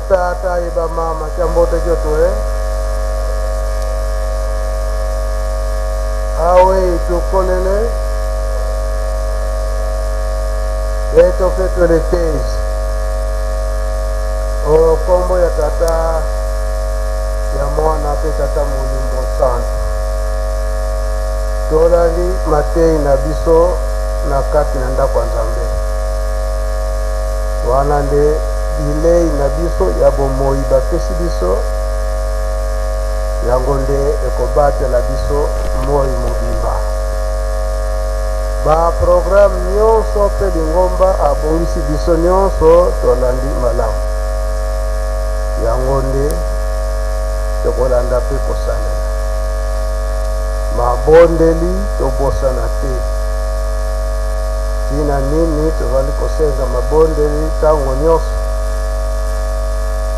Batata ye bamama tya mbote kyoto e. Awe tukolele beto fetwele tezi o kombo ya Tata, ya Mwana mpe Tata Molimo Santu. Tolandi mateyi na biso na kati na ndako ya Nzambe. Wana nde bilei na biso ya bomoi bapesi biso, yango nde ekobatela biso moi mobimba. Ba programme nyonso mpe lingomba abongisi biso nyonso tolandi malamu. Yango nde tokolanda mpe kosalela. Mabondeli tobosana te. Ntina nini tozali kosenga mabondeli ntango nyonso?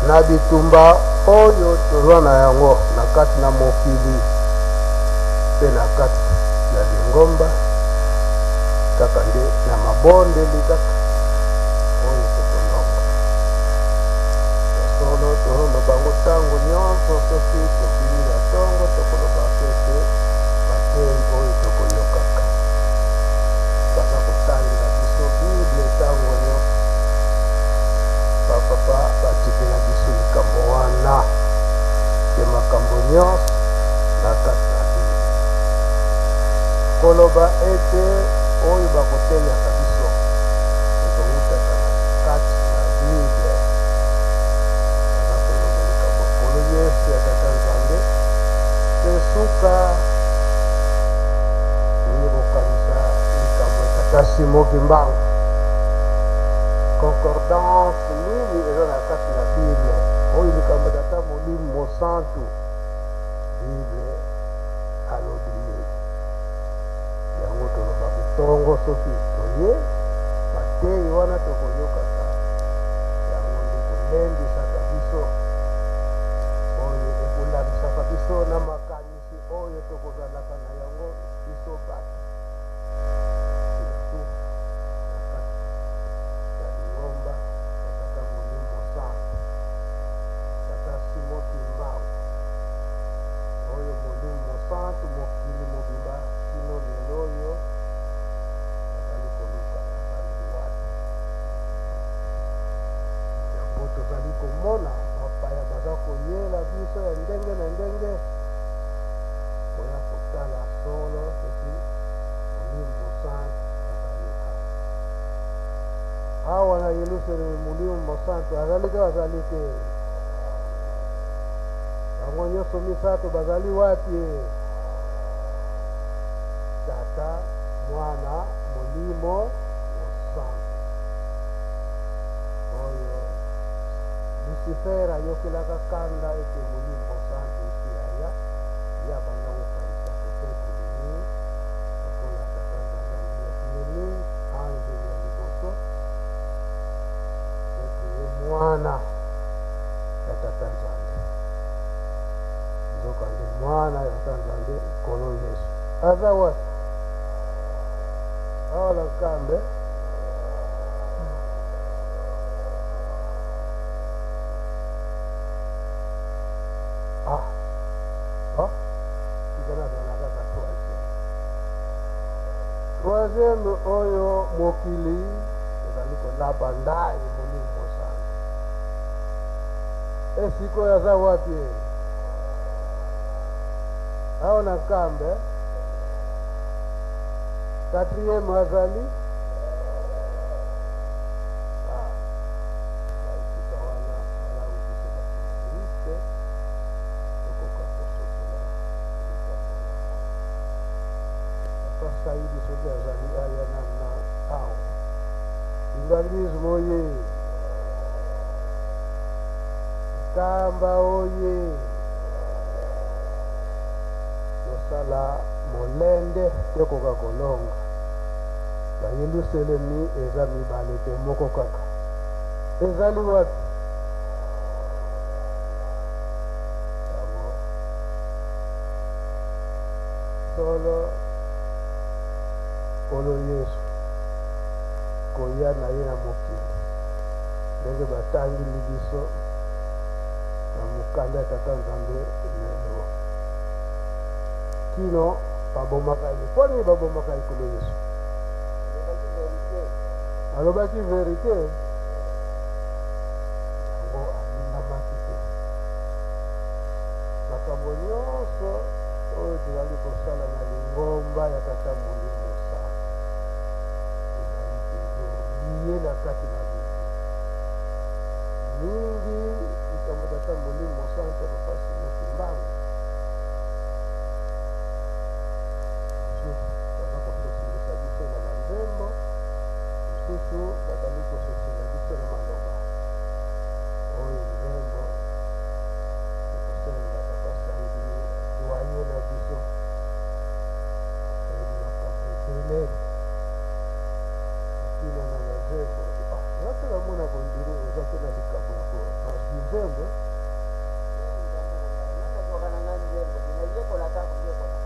Na bitumba oyo tozwa na yango na kati na mokili mpe na kati ya lingomba, kaka nde na mabondeli kaka oyo tokolonga. Ya solo, tozoloba yango ntango nyonso, soki tobimi na ntongo, tokolobaka ete mateyi oyo tokoyokaka baza kotangela biso Bible ntango nyonso. Bapapa batikela biso likambo wana ke makambo nyonso na kati na Bible. Koloba ete oyo bakoteyaka biso ekowutaka na kati na Bible. Baza koloba likambo ya Nkolo Yesu ya Tata Nzambe mpe suka toye kokanisa likambo ya Tata Simon Kimbangu. Concordance nini eza na kati na Bible? Oyo likambo ya Tata Molimo Mosantu, Bible alobi nini? Yango tolobaka ntongo soki toye mateyi wana tokoyokaka yango nde kolendisaka biso, oyo ekolakisaka biso na makanisi oyo tokozalaka na yango biso bato, surtout na kati ya lingomba ya Tata Molimo Mosantu, Tata Simon Kimbangu, oyo Molimo Mosantu mokili mobimba kino lelo oyo bazali koluka azali wapi. Yango tozali komona bapaya baza koyela biso ya ndenge na ndenge koya kotala solo soki Molimo Mosantu azali awa. Awa na Yelusalemi Molimo Mosantu azali to azali te? Bango nyonso misato bazali wapi? Tata, Mwana, Molimo Mosantu. Oyo Lucifer ayokelaka kanda ete Molimo Mosantu esi aya, ye abanda kokanisa peut-etre ye lokola Tata Nzambe alingaki ye mingi, angelu ya liboso, peut-etre ye mwana ya Tata Nzambe. Nzokande mwana ya Tata Nzambe, Nkolo Yesu, aza wapi? Awa na Nkambe. Ah, ah, tika nazala kaka troisième. Troisième oyo mokili ezali kolapa ndai Molimo Mosantu. E sikoyo aza wapi? Awa na Nkambe. Quatrième azali ah, baetika wana malamu biso bakimbanguiste tokoka kososola likambo yango. Papa Saidi soki azali aya na na awa kimbanguisme oye Nkamba oye! Tosala molende tokoka kolonga. Ba Yeluselemi eza mibale te, moko kaka. Ezali wapi? Yango solo Nkolo Yesu koya na ye na mokili ndenge batangili biso. Na mokanda ya Tata Nzambe lelo kino babomaka ye. Mpo nini babomaka ye? Nkolo Yesu alobaki verite, yango alingamaki te. Makambo nyonso oyo tozali kosala na lingomba ya Tata Molimo Santu ezali toujours liye na kati na Biblia. Mingi likambo Tata Molimo Santu ya Papa Simon Kimbangu, mosusu baza kososolisa biso na banzembo, mosusu bazali kososola biso na maloba. Oyo nzembo ekosenga Papa Saidi, doyen na biso, ayebi makambo ebele na ntina na banzembo. Ah, nga mpe namona kondire oza mpe na likambo ya bazwi nzembo.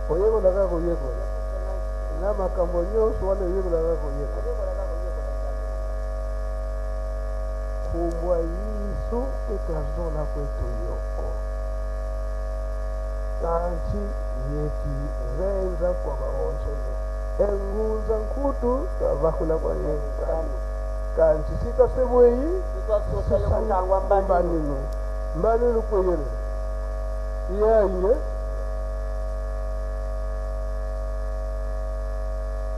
Oyekola kaka koyekola na makambo nyonso wana, oyekola kaka koyekola. Kumbwa yisu ekazola kwetu yoko kanti yeki zenza kwa baonsono engunza nkutu twavakula kwa yenkanu kanti sitwasebweyi mbaninu mbaninu kweyele iyainge.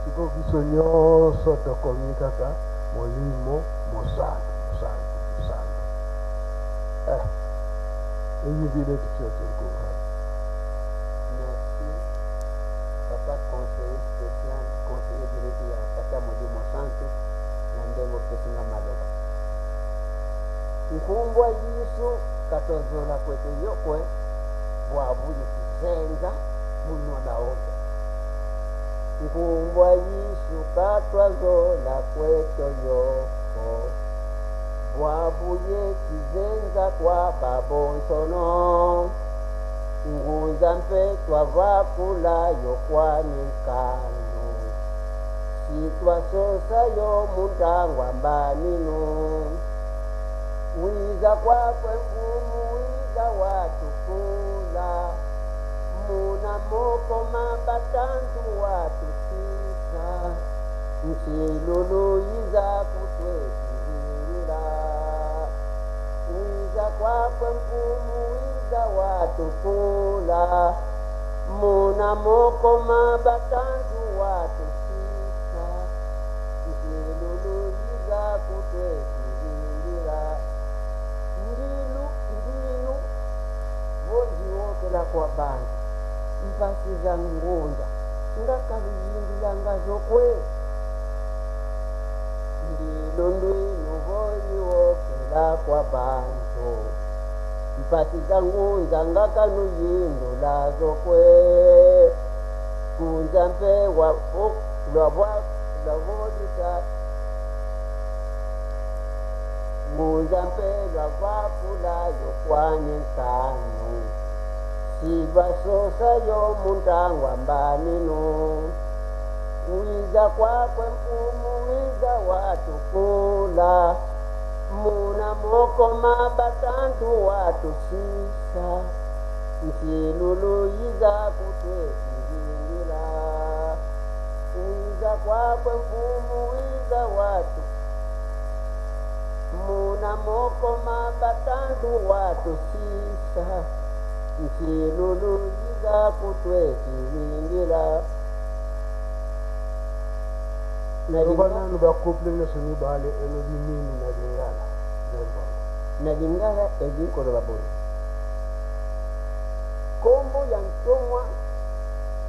Sikoyo biso nyonso tokomi kaka Molimo Mosantu, Mosantu, Mosantu. Eh, eyindi neti tiote nkunga. Merci, papa conseiller spécial, conseiller direct ya Tata Molimo Santu, na ndenge opesi nga maloba. Nkumbwa yisu katozola kwete yokwe bwabuye kizenza munwa baoto. Nkumbwa yisu katwazola kweto yoko bwabuye kizenza kwa babonsono ngunza mpe twavakula yokwani nkanu sitwasosa yo muntangwa mbaninu wiza kwakwe mfumu wiza watukula muna moko mabatantu watusisa nsilulu yiza kutwekizilila wiza kwakwe mfumu wiza watukula muna moko mabatantu watusisa nsilulu yiza kutwekizilila ndilu ndinu voziwokela kwa bantu mpasi za ngunza ngakaziyindilanga zokwe ndilo ndwinu voziwokela kwa bantu mpasi za ngunza ngakanuyindula zokwe kunza mpe lwavolita ngunza mpe lwavapula yokwani nkanu sivasosa yo muntangwa mbaninu wiza kwakwe mfumu wiza watukula muna moko mabatantu watusisa nsilulu yiza kutwekizingila wiza kwakwe mfumu wiza watu muna moko mabatantu watusisa nsilulu yiza kutwekizingila. Loba nanu bacouple nyonso mibale, elobi nini na lingala nzembo? Na lingala elingi koloba boye: nkombo ya ntomwa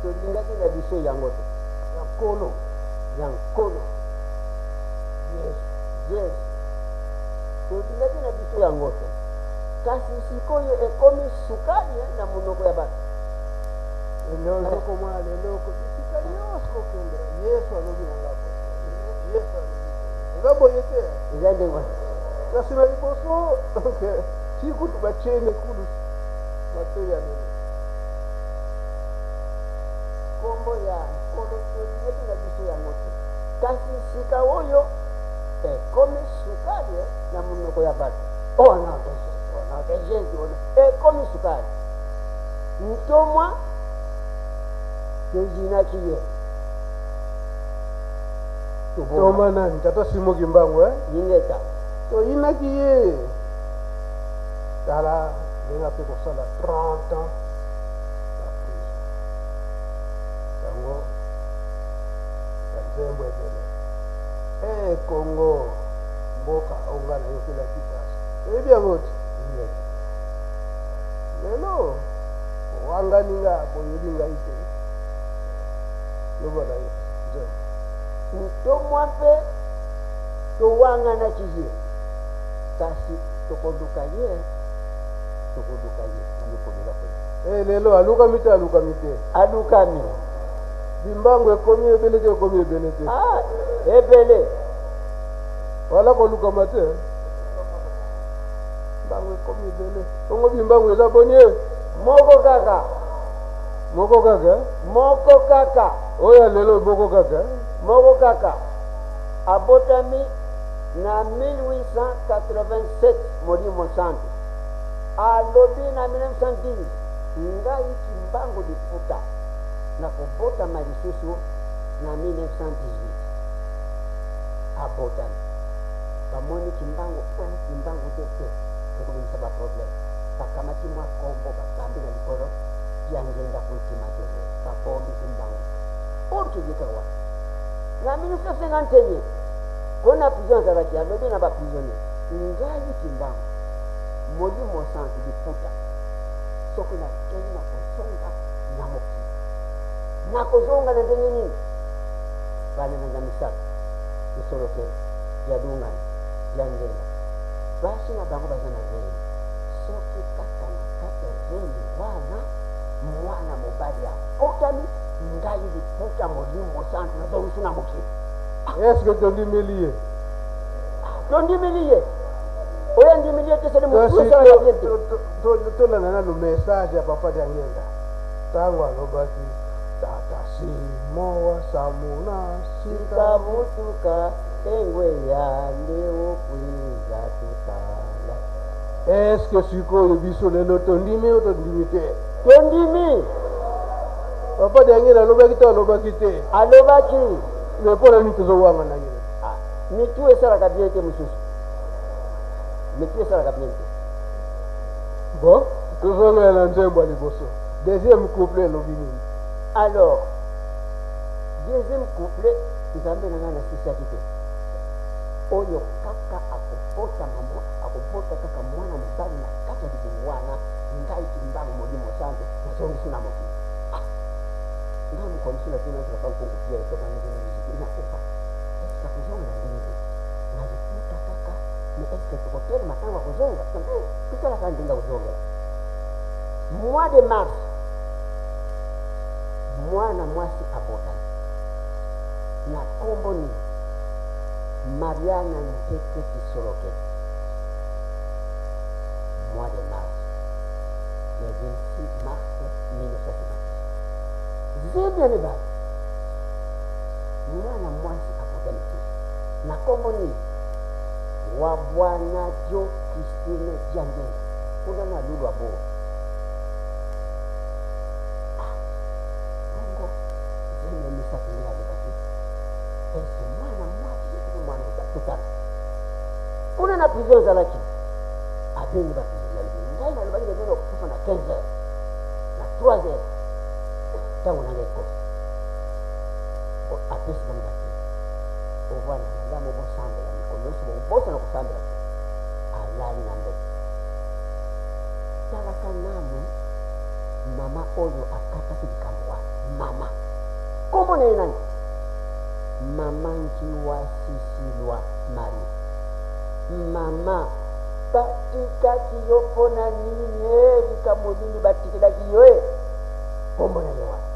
tolingaki na biso yango te. Ya Nkolo. Ya Nkolo. Yesu. Yesu, tolingaki na biso yango te, kasi sikoyo ekomi sukali na monoko ya bato. Lelo ozokomona, lelo bisika nyonso kokende, Yesu alobi na nga boye, Yesu alobi boye. Eza boye te? Eza ndenge wana. Kasi na liboso ti kutu batiene kulu mateya lelo. Nkombo ya Nkolo tolingaki na biso yango te, kasi sika oyo ekomi sukali na monoko ya bato. Au nom de Jésus, au nom de Jésus, au nom. Ekomi sukali. Ntomwa toyinaki ye. Toma nani? Tata Simo Kimbangu eh? Ingeta. Toyinaki ye. Tala ndenge ape kosala 30 ans na prison. Yango banzembo ebele. Eh Congo mboka oyo nga nayokelaki pasi. Oyebi yango te? Ingeta. Lelo owangani nga boyebi ngai te. Loba na yo nzembo. Ntomwa mpe towanganaki ye, kasi tokoluka ye, tokoluka ye na mikolo eza koya. Eh, lelo alukami te, alukami te. Alukami. Bimbangu ekomi ebele te, ekomi ebele te. Ah, ebele. Wala kolukama te. Mbangu ekomi ebele. Bongo bimbangu eza boni e? Moko kaka. Moko kaka? Moko kaka. Oyo ya lelo moko kaka? Moko kaka. Abotami na 1887 Molimo Santu. Alobi na 1910 ngai Kimbangu Liputa nakobotama lisusu na 1918. Abotami. Bamoni Kimbangu 1, Kimbangu 2 te ekobimisa ba problème. Bakamati mwa kombo babambi na likolo ya ngenda kuntima tele babombi Kimbangu. Or keyeka wana na 1951 kona prison azalaki alobi na ba prisonnier ngai Kimbangu Molimo Santu Liputa soki nakei nakozonga na mokili. Nakozonga na ndenge nini? Bana na nga misato Kisolokele, Dialungana, Diangienda basi na bango baza na zemi. Soki kaka na kati ya zemi wana mwana mobali abotami, ngai Liputa Molimo Santu nazongisi na mokili. Est-ce que tondimeli ye? Tondimeli ye. Oyo andimeli ye te sali motu esalaka bien te. Tolanda nanu message ya papa Diangienda ntango alobaki tata Simon wa Samuna sika mutuka engwe ya nde okwiza tutala. Est-ce que sikoyo biso lelo tondimi o tondimi te? Tondimi. Papa Diangienda alobaki to alobaki te? Alobaki. Mais mpo na nini tozowanga na ye? Ah, mitu esalaka bien te mosusu. Mitu esalaka bien te. Bon, tozongela na nzembo ya liboso. Deuxième couplet elobi nini? Alors, deuxième couplet, Nzambe na ngai nasisaki te. Oyo kaka akobota kaka mwana mobali na kati ya libumu wana, ngai Kimbangu Molimo Santu nazongisi na mokili. Ah, ngai mokomisi na tuna papa Nkunku Pierre tobandaki na miziki nakufa. Eske akozonga na ndenge nini? Na liputa kaka, mais eske tokotelema ntango akozonga? Totalaka ndenge akozongela. Mois de mars, mwana mwasi abotami na kombo nini? Mariana Nteke Kisolokele. Mois de mars, le 26 mars 1956. Zemi ya mibale, mwana mwasi abotami na kombo nini? Wa bwana Jo Christine Diangienda kuna na Lulu Aboa. Ah, bongo zemi ya misato ndenge alobaki ese mwana mwasi mpe mwana mobali totala kuna na prison ezalaki abengi ba prisonnier alobi ngai nalobaki na bino kokufa na 15 heures na 3 heures ntango nanga ekoki apesi bango bate bovanda malamu bosambela mikolo nyonso bokobosana kosambela te alali na mbeto talaka nanu mama oyo akataki likambo wana mama nkombo na ye nani mama Nkiwa Sisilwa Marie mama batikaki yo mpo na nini e likambo nini batikelaki yo e nkombo na ye wana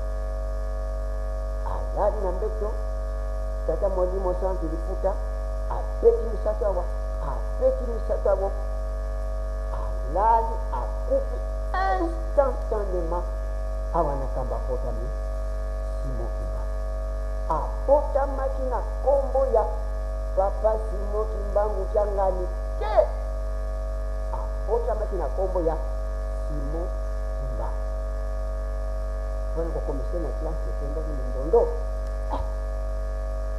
alali na mbeto tata Molimo Santu Liputa abeti misato awa abeti misato awo alali akufi instantanément awa na kamba abotami Simon Kimbangu abotamaki na nkombo ya papa Simon Kimbangu Kiangani te abotamaki na nkombo ya Simon Mpona kokomisa na classe ekendaki mindondo. Ah!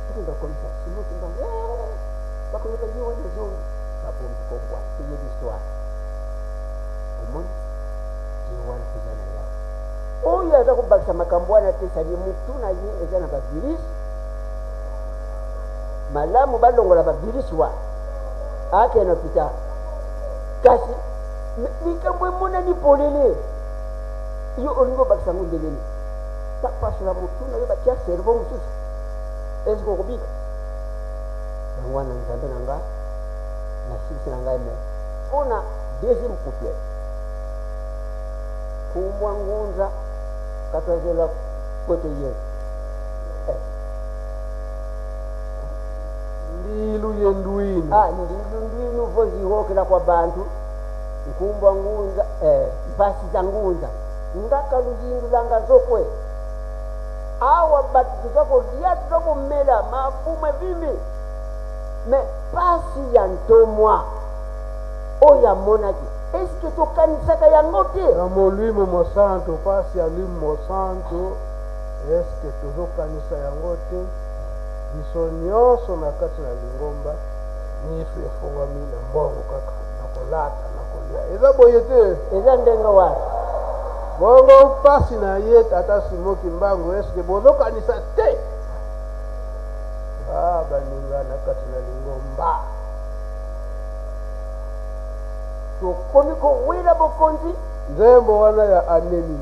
Tokenda kokomisa Simon Kimbangu. Eh! Bakoyoka ye wana ezongi. Babombi kombo wana. Toyebi histoire. Omoni? Ye wana toza na yawe. Oyo aza kobakisa makambo wana te, sali mutu na ye eza na ba virus. Malamu balongola ba virus wana. Akende na hôpital. Kasi likambo emonani polele. Yo olingi obakisa yango ndenge nini? Bapasola motu na yo, batia cerveau mosusu, eske okobika? Yango wana Nzambe na nga nasilisi na ngai me mpo na deuxième couplet kumbwa ngunza katwazela kote ye eh. Ndilu ye ndwinu. Ah, ndilu ndwinu vozihokela kwa bantu nkumbwa ngunza eh, mpasi za ngunza ngaka luyindulanga zokwe awa bato toza kolia toza komela mabumu evimbi me pasi ya ntomwa oyo amonaki eske tokanisaka yango te? Na molimo mosantu, pasi ya limo mosantu, eske tozokanisa yango te? Biso nyonso na kati na lingomba, miso efungwami na mbongo kaka, na kolata, na kolia. Eza boye te? Eza ndenge wana. Bongo pasi na ye tata Simon Kimbangu, eske bozokanisa te? Ah, baninga na kati na lingomba. Tokomi kowela bokonzi. Nzembo wana ya anemi.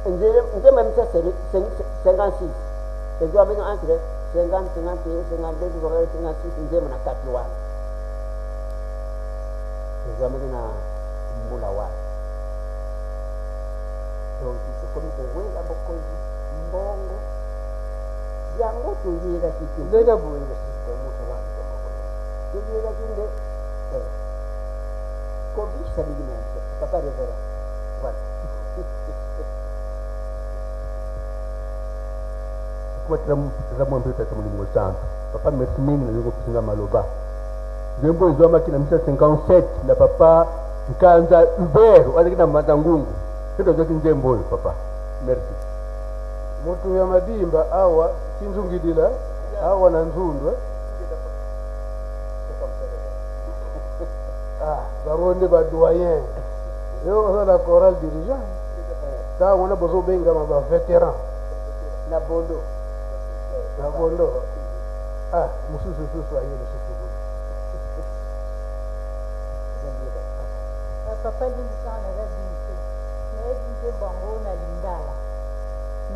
Nzembo ya misa 56 ezwamaki entre 50, 51, 52, 56, nzembo na kati wana ezwamaki na mbula wana. Donc tokomi kowela bokonzi, mbongo yango toyelaki te. Ndenge boye moto aza Toyelaki nde kobikisa milimo ya biso. Papa révérend, voilà. Kuma mwambe tata molimo mosantu. Papa, merci mingi na ndenge opesi nga maloba. Nzembo ezwamaki na 1957 na papa Nkanza Hubert azalaki na Mbanza Ngungu. Mpe tozwaki nzembo oyo, papa. Merci. Moto ya madimba awa kinzungidila awa na nzundu. Ah, bango nde ba doyen. Yo oza na chorale dirigeant. Ntango wana bozobengama ba vétéran. Na bondo. Na bondo. Ah, mosusu susu aye lisusu kuna. Papa, limbisanga, naza bino te, nayebi nzembo yango na lingala.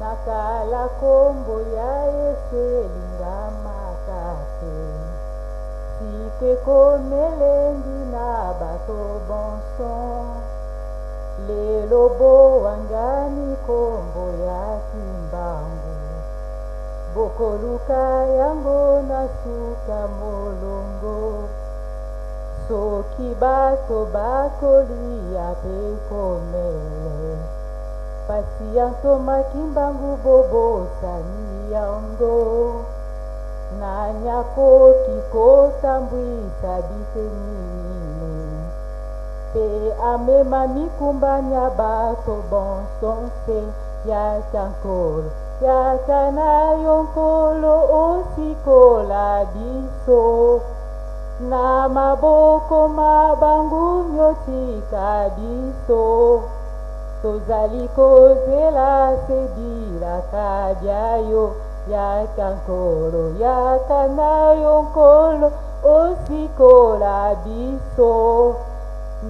Nakala kombo ya Yesu elingamaka te, sika ekomelengi na bato bonso. Lelo bowangani kombo ya Kimbangu, bokoluka yango na suka molongo. Soki bato bakolia pe komele, pasi ya ntoma Kimbangu bobosani yango. Nani akoki kotambwisa biteni mine pe amema mikumba nya bato bonso nse? Yaka Nkolo, yaka na yo Nkolo, osikola biso na maboko ma bangunyo, tika biso tozali kozela se bilaka bya yo. Yaka Nkolo, yaka na yo Nkolo, osikola biso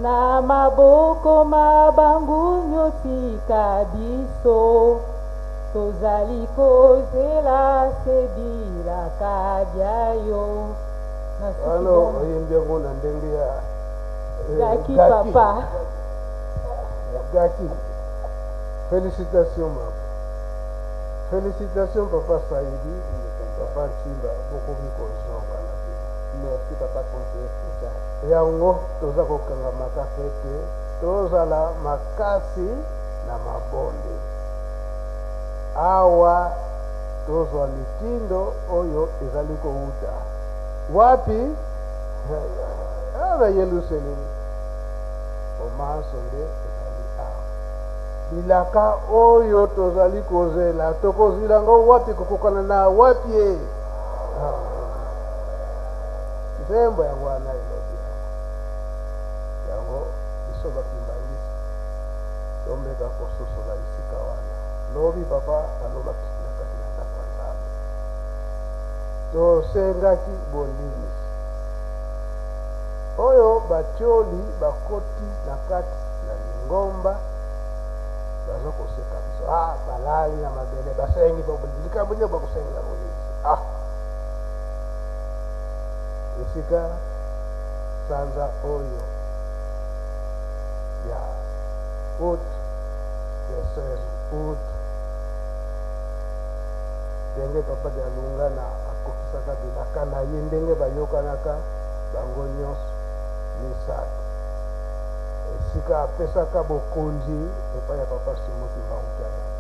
na maboko ma bangunyo, tika biso tozali kozela se bilaka bya yo. Wana oyembi yango na ndenge ya Gaki, papa. Gaki. Félicitation mama, félicitation papa Saidi, papa Ntimba, bokoki kozonga na bino. Merci papa conseiller spécial. Yango toza kokangama kaka ete tozala makasi na mabonde awa, tozwa mitindo oyo ezali kouta wapi? Na Yelusalemi. Omanso nde ezali awa. Bilaka oyo tozali kozela, tokozwila yango wapi, kokokana na wapi ye? Ah. Nzembo yango wana elobi yango. Yango biso bakimbangisi tomeka kososola esika wana. Lobi papa alobaki na kati na ndako ya Nzambe, tosengaki bolimbisi oyo batioli bakoti na kati na lingomba baza koseka biso, ah, balali na mabele basengi likambo nini bakosengela bolimbisi? Ah, esika sanza oyo ya août, ya 16 août, ndenge papa Dialungana akokisaka bilaka na ye, ndenge bayokanaka bango nyonso misato, esika apesaka bokonzi epai ya papa Simon Kimbangu Kiangani.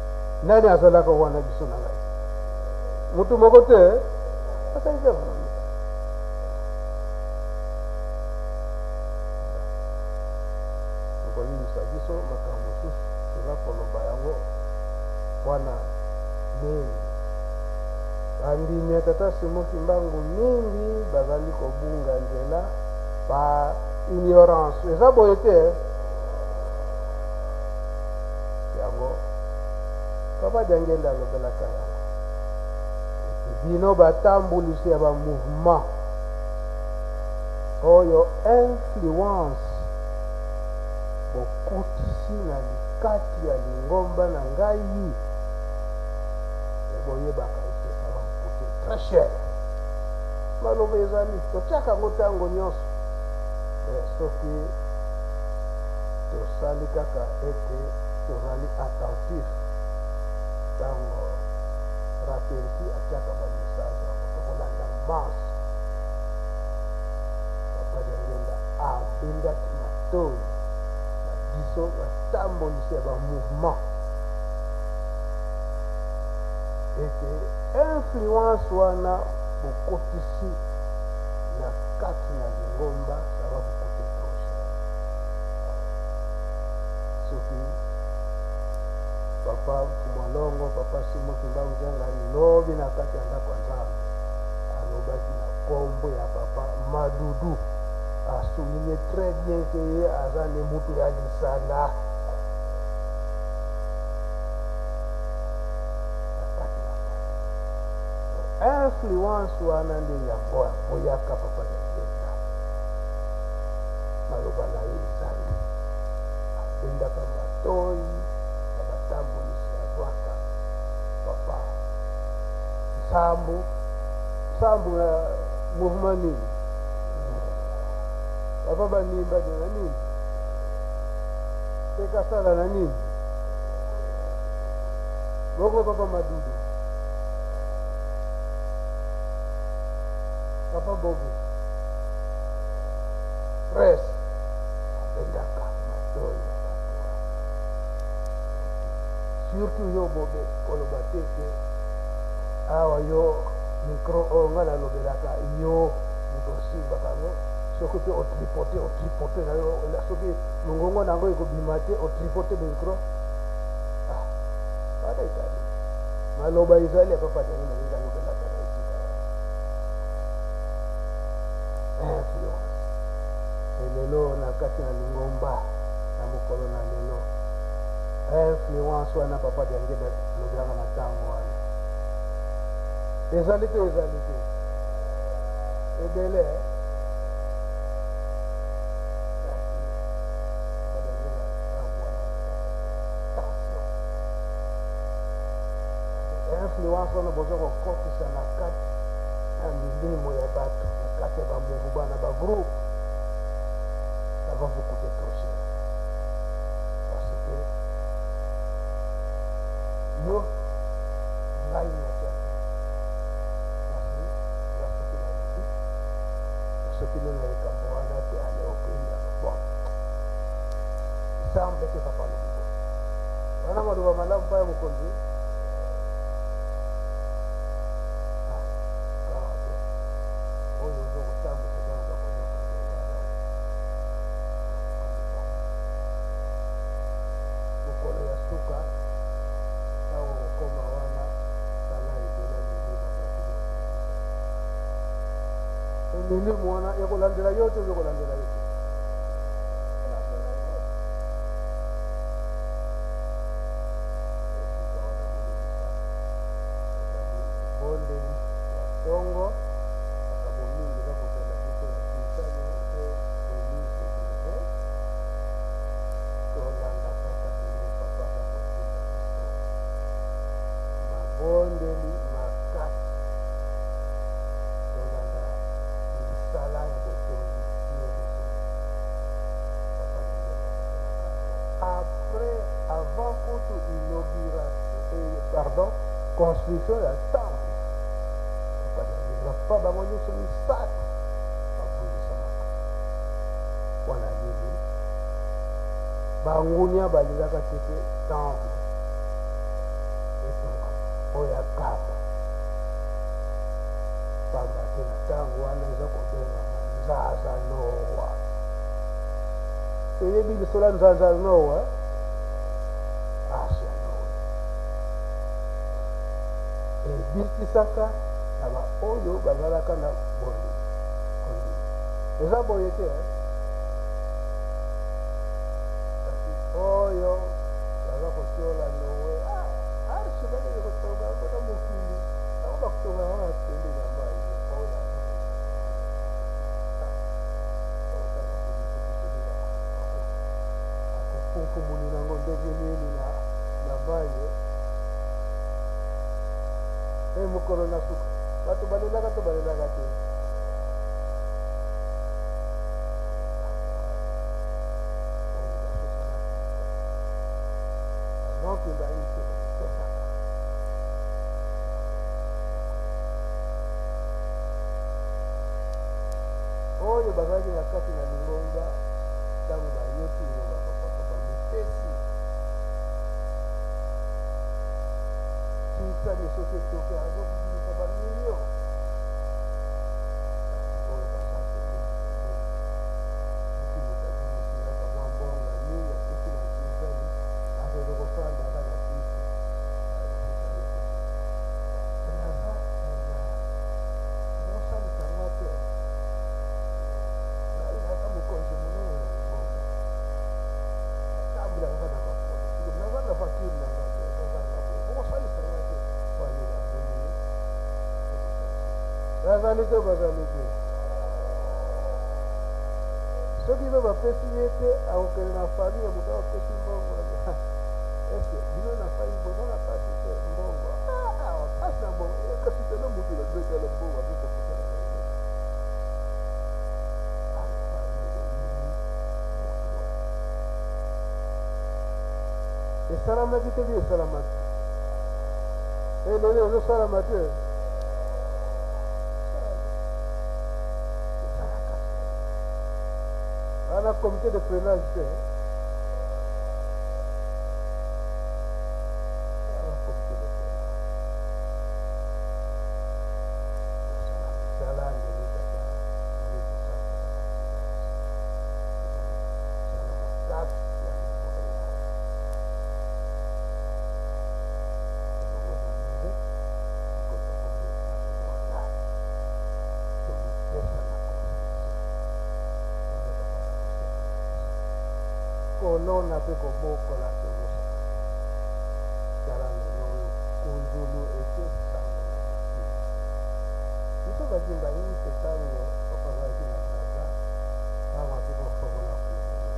Nani azalaka wana? Biso na ngai motu moko te azali te wana. Okolimbisa biso makambo mosusu toza koloba yango wana nini. Bandimi ya tata Simon Kimbangu mingi bazali kobunga nzela ba ignorance, eza boye te. Yango papa Diangenda alobelaka yango ete bino batambulisi ya ba mouvement oyo influence bokotisi na likati ya lingomba na ngai, boyebaka ete ça va vous coûter très cher. Maloba ezali totiaka yango ntango nyonso, mais soki tosali kaka ete tozali attentif ntango Raterki atiaka ba message yango, tokolanda masse. Papa Diangenda abendaki matoi na biso batambolisi ya ba mouvement ete influence wana bokotisi na kati na lingomba, ça va vous coûter trop cher. Soki papa Mfumalongo, papa Simon Kimbangu Kiangani lobi na kati ya ndako ya Nzambe alobaki na kombo ya papa Madudu, a souligne très bien que ye aza ne mutu ya lisala na kati na kati. Influence wana nde yango aboyaka papa Diangienda. Maloba na ye ezali abendaka matoi na batambolisi, azwaka papa Nsambu Nsambu na mouvement nini, papa Banimba de na nini, Tekasala na nini, bongo papa Madudu, papa Bobi Presse abendaka matoi ya bato wana, surtout yo Bobe, koloba te ke awa yo micro oyo ngai nalobelaka, yo moto osimbaka yango, soki mpe otripote otripote na yo, soki mongongo na yango ekobima te, otripote micro, ah, wana ezali maloba ezali ya papa Daniel ndenge alobelaka na esika wana. Influence elelo na kati na lingomba na mokolo na lelo, influence wana papa Diangenda alobelaka na ntango wana ezali te, ezali te ebele. Kasi papa Diangenda ntango wana attention, influence wana boza kokotisa na kati na milimo ya bato, na kati ya bamouvement na bagroupe, ça va vous coûter trop cher, parce que yo ngai natiaki kasi nga soki nalobi, soki nde na likambo wana te, ale okei yango bon, semble ke papa alobi boye wana maloba malamu mpa ya mokonzi. Ah, kaka te oyo ozo kotambwisa ntango bakoyoka ndenge wana mokolo ya suka. Milimo wana ekolandela yo te, ekolandela yo te, ekolandela yo. Esika wana bolobisa ezali libondeli ya ntongo. Makambo mingi eza kozela biso na Kinsani mpe Denise Bourget. Tolanda kaka ndenge papa aza kotinda biso. Mabondeli makasi. Tolanda misala ya botongi ye biso. Papa Diangienda asalaka yango après, avant kutu inauguration, eh, pardon, construction ya temple. Papa Diangienda, papa bango nyonso misato babulisamaka. Wana nini? Bangunia balingaka te te temple etongama oyo ya kamba, pamba te na ntango wana eza kobengama nzaza noa. Toyebi lisolo ya nzaza noa, arche ya Noe ebikisaka na baoyo bazalaka na bondi kondima. Eza boye te eh? Kasi oyo baza kotiola Noe, ah, arche bakende kotonga yango na mokili, yango bakotonga yango na pembeni ya mai. Oyo aza akofunfumununa yango ndenge nini na mai e mokolo na suka bato balelaka to balelaka te. Noki baike bamipesaka oyo bazalaki na kati na lingomba, ntango bayoki liloba bapapa bamipesi kinsani soki etoki azokobimisa bamilio. Kasi oyo baza pembeni pembeni, soki moto abimisi kaka mwa mbongo ya mingi apesi na kinsani, akende kofandaka na kiti. Naza osalisa nga te, ngai naza mokonzi monene na lingomba, natambulaka kaka na makolo, naza na voiture na nga te, nazanga boye, okosalisa nga te. Wani namoni ye bazali te, bazali te. Soki mpe bapesi ye te, akokende na famille ya moto apesi mbongo. Eske bino na famille boza na pasi te? Mbongo awa, pasi na mbongo, kasi tala moto na betala mbongo azokopesana na ye. Famille eyini moto wana. Esalamaki te bi esalamaki, elelo ezosalama te. Ezalaka wana comité de freinage te, wana comité de freinage. Osala misala ndenge tata Molimo Santu aza kotinda biso. Ezali mosala makasi ya memorial elongwe na musée sikoyo tokomi na memorial. Tomipesa na construction ndenge papa aza kosenga na biso, kolona mpe kobokola, tobosana te. Tala lelo oyo kunzulu eke sango na mokili. Biso bakimba ite, ntango papa azalaki na Braza, ntango ake kofongola kunzulu,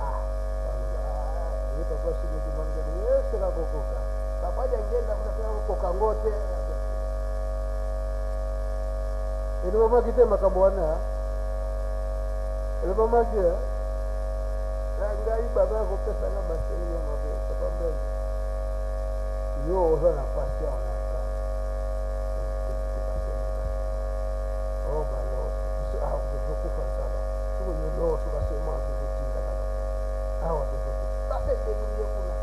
ah, baloba, ah, ye papa Simon Kimbangu eseka kokoka papa Diangienda kuna mpe akokoka ngo te. Elobamaki te makambo wana, elobamaki na ngai baba kopesa nga masengeli mabe. Papa Mbembe, yo oza na pasi awa na kanda basengi basema o baloso biso awa tozokufa nzala, soko yo loso basemence ozotinda kaka awa tozokufa, basedebrouille kuna.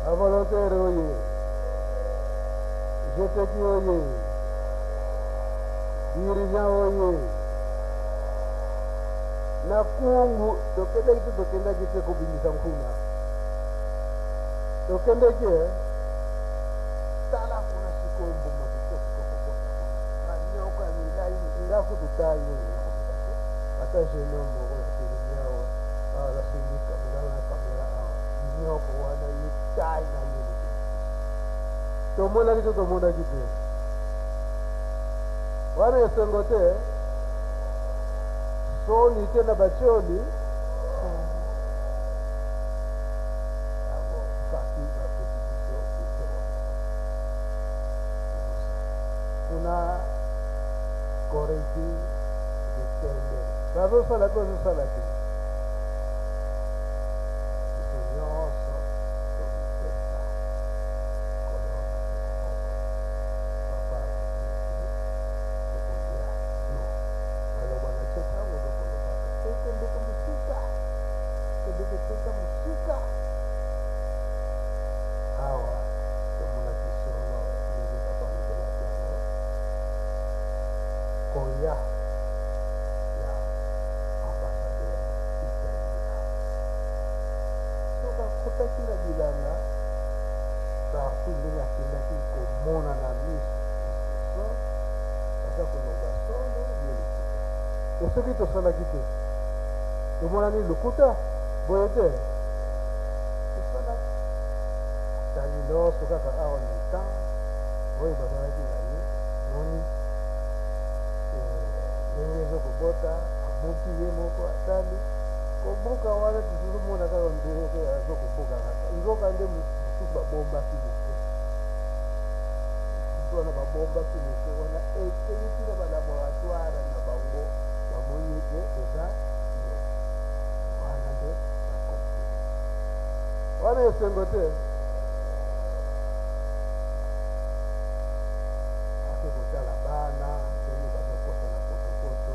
Bavolontaire oye, jeteki oye, dirigeant oye, na kungu tokendaki te, tokendaki te kobimisa nkuna, tokendeki eh? Tala kuna sikoyo mbuma kitoko ekokobota kuna, banyoka ya milai. Nga kutu taille oyo nakomeka te, ata jeune homme moko natelemi awa, awa nasimbi kamera na kamera awa, nyoko wana ye taille na ye eleki mosusu. Tomonaki to tomonaki te? Wana esengo te, soni te na batioli yango. Faki bapesi biso budget wana kuna Corinthi Bitende bazosala mpe ozosala te, biso nyonso tomipesa nkolo wana tokoboko. Papa alobi ete tokolia yo maloba na tie ntango tokolobaka ekendeke mosika, ekendeke mpenza mosika. Awa tomonaki solo ndenge papa alobelaki yango, koya ya ambassadeur Italie awa. Soki akotaki na bilanga partout, ndenge akendaki komona na miso solo, baza koloba solo, ye lokuta. E soki tosalaki te, tomonani lokuta, boye te? Tosalaki. Tali loso kaka awa na etan oyo bazalaki na ye, moni ndenge ezokobota, abuki ye moko, atali kobuka wana, tozomona kaka ndenge azokobuka kaka, nzoka nde mosusu babombaki moke mosusu wana, babombaki moke wana ekei ti na balaboratoire na bango, bamoni ete eza yo wana nde baconfirme wana. Esengo te? Ake kotala bana ndenge bazokota na potopoto.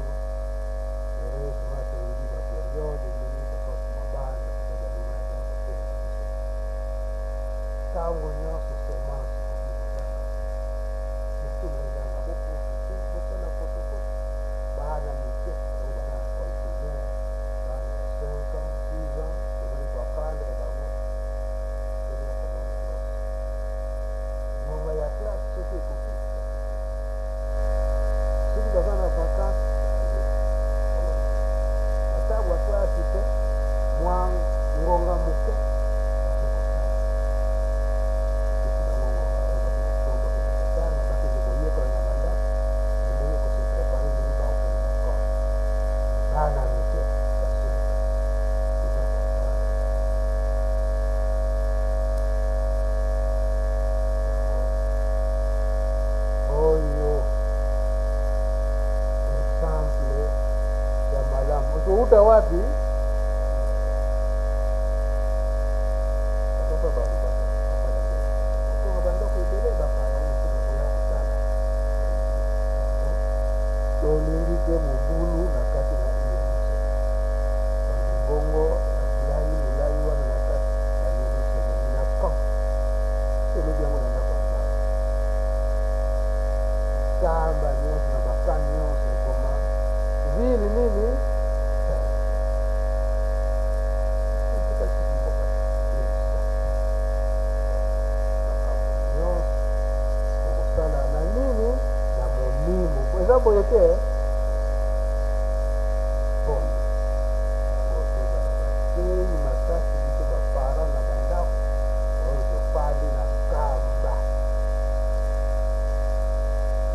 Heureusement toyebi baperiode ndenge tokotuma bana tozali na ya koteya biso ntango nyonso. Semence ekoki kozanga te, surtout na elanga. Boprofite, bosala potopoto. Bana mike oyo baza na école primaire, bana ya 5 ans, 6 ans, tozali koapprendre bango ndenge ya komona loso. Ngonga ya classe soki ekoki, soki baza na vacance, batangwa classe te, mwa ngonga moke bakoki kosala. Epesi bango ngonga oyo bakende bakende kotanga, bakende koyekola na bandako ndenge kose préparer ndenge bakokende na école. Bana mike ya 5 ans eza koapprendre yango. Oyo exemple ya malamu okouta wapi? Papa balobaka, papa otonga bandako ebele, bapaya mosusu koya kotala yango. Tolingi te mobulu na kati na Yerusalem, bamingongo ya molai molai wana na kati ya Yerusalem na camp. Tolobi yango na ndako ya Nzambe. Nkamba nyonso na baka nyonso ekoma ville nini? Etikali mboka ebebisa makambo nyonso okosala na nini na molimo. Eza boye te? Bon, yango tozala bakei makasi, biso baparent na bandako oyo tofandi na Nkamba.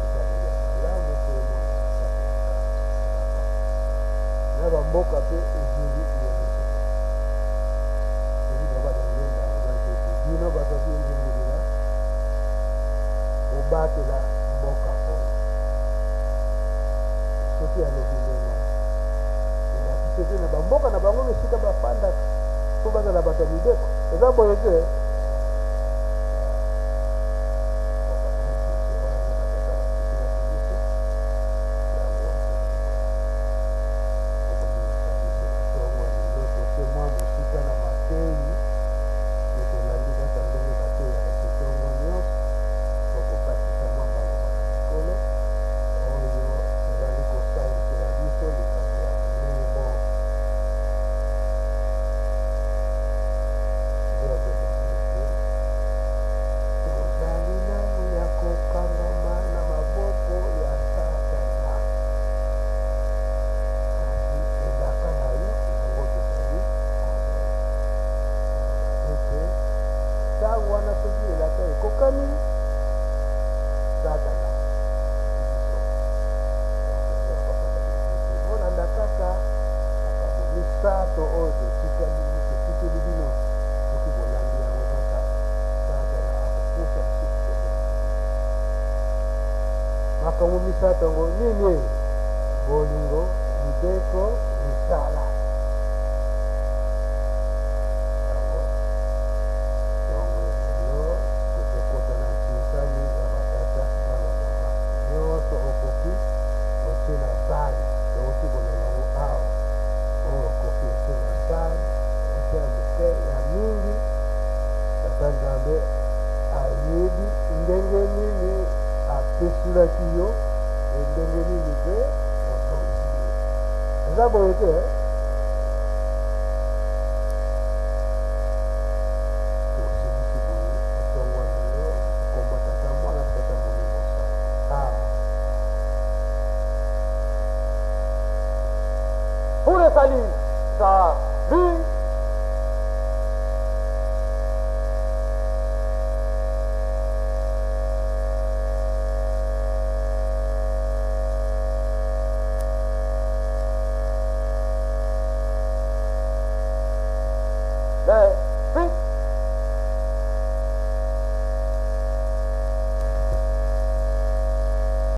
Ezaleli ya malamu mpe emona na kati ya Nkamba na baka na bamboka mpe ezingi Yerusalem. Soki baba Diangienda alobaki ete bino bato ya binzungulila, bobatela mboka oyo. Soki alobi ndenge wana, elakisi ete na bamboka na bango esika bafandaka mpo bazala bato ya mibeko. Eza boye te? Wana batata batikelaki biso yango, okobimisa biso na ntongo ya lelo. Toke mwa mosika na matei, me tolandi kaka ndenge bateyaka te ntongo nyonso po kobakisa mwa maloba na mikolo oyo ezali kosalisela biso likambo ya molimo. Verbe molimo. Makambo misato yango nini? Bolingo, mibeko, misala. Yango ntongo ya lelo tokokota na nsinsani ya batata na bamama. Nyonso okoki otie na sani, touti koloba yango awa. Oyo okoki otie na sani, otie ya moke ya mingi. Tata Nzambe ayebi ndenge nini apesulaki yo e ndenge nini mpe ozongisi ye. Eza boye te? Tosilisi boye ntongo ya lelo kombo Tata, Mwana mpe Tata Molimo Santu. Amen. Pour le salut.